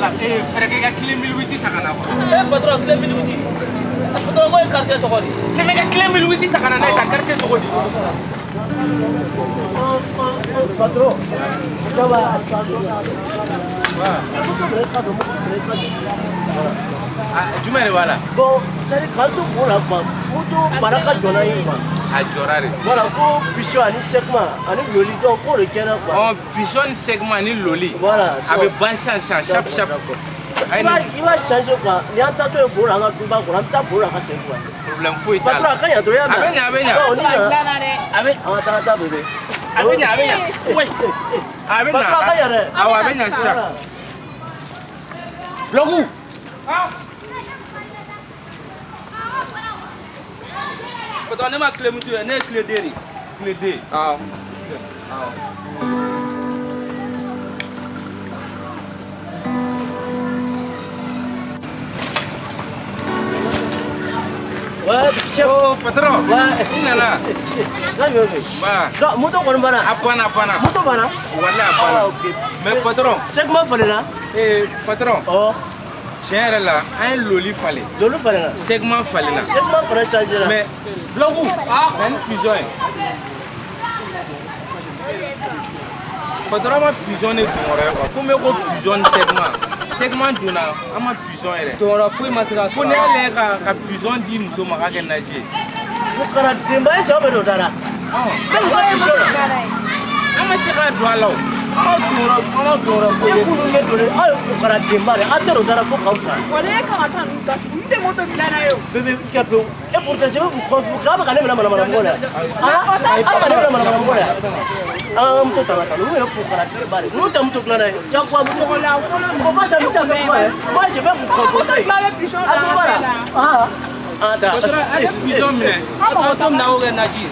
la. Fɛɛrɛ kɛ i ka clé 1008 ta ka na quoi. Patron, clé 1008. Patron, ko ye quartier tɔgɔ de. Tɛmɛ ka clé 1008 ta ka na n'a ye sa quartier tɔgɔ di. Patron, ça va. Ah, jumɛn de b'a la? Bon, c'est-à-dire k'an to ko la quoi, moto baraka jɔna ye quoi. A jɔra de. Voilà, ko piston ani segment ani loli donc k'o de tiɲɛna quoi. Ɔ, piston ni segment ni loli. Voilà. A bɛ ban sisan sisan, chap chap. I b'a changer quoi. Ni an taatɔ ye foro la an ka duba kɔnɔ, an bɛ taa foro la ka segin quoi. Problème foyi t'a la. Patron, a ka ɲa dɔrɔn i y'a mɛn. A bɛ ɲa, a bɛ ɲa. Ɔ, ni ɲa. A bɛ. An ka taa, an ka taa bébé. A bɛ ɲa, a bɛ ɲa. Oui. A bɛ ɲa. Patron, a ka ɲa dɛ. Awɔ, a bɛ ɲa sisan. Blogu. Ah. Patron, ne ma clé mutu ye, ne ye clé D de. Clé D. Awɔ. Awɔ. Ouais, chef. Oh, patron. Ouais. I nana. Ça vient, ok. Ba. Donc, moto kɔni banna. A banna, a banna. Moto banna. Walahi, a banna. Ah, ok. Mais patron. Segment falenna. Patron. Ɔ. Tiɲɛ yɛrɛ la, an ye loli falen. Loli falenna. Segment falenna. Segment fana changé la. Mais Blogu. Ah. Na ni pigeon ye. Patron ma pigeon de don yɔrɔ ye quoi. Komi e ko pigeon ni segment. Segment donna, an ma pigeon yɛrɛ. Donyɔrɔ foyi ma se ka sɔrɔ. Fo n'i y'a lajɛ ka pigeon di muso ma k'a kɛ naji ye. Fukara denba ye sɛw bɛ don da la. Ɔn. E bɛ taa pigeon na. An ma se k'a don a la o. An ma donyɔrɔ foyi E ye. k'olu ɲɛ donnen, aw ye fukara denba de, aw tɛ don da la fo k'aw sa. Wa ne kan ka taa ninnu datugu, n tɛ moto dilanna ye o. Bébé, i ka pewu. Et pourtant, je vais vous confier. K'a bɛ ka ne minɛ manamana mɔgɔ la. Ah, a bɛ ka ne minɛ manamana mɔgɔ la. An ka moto ta ka taa. Ninnu ye fukara denba de. Ninnu tɛ moto dilanna ye. Jagoya moto. Mɔgɔ lankolon. Faut pas s'amuser avec moi, hein. Moi, je vais vous Moto confronter. dilan bɛ pigeon A la tulo b'a la. Ah, an ka taa. Patron, a tɛ pigeon minɛ. An mago t'o minɛ k'o kɛ naji ye.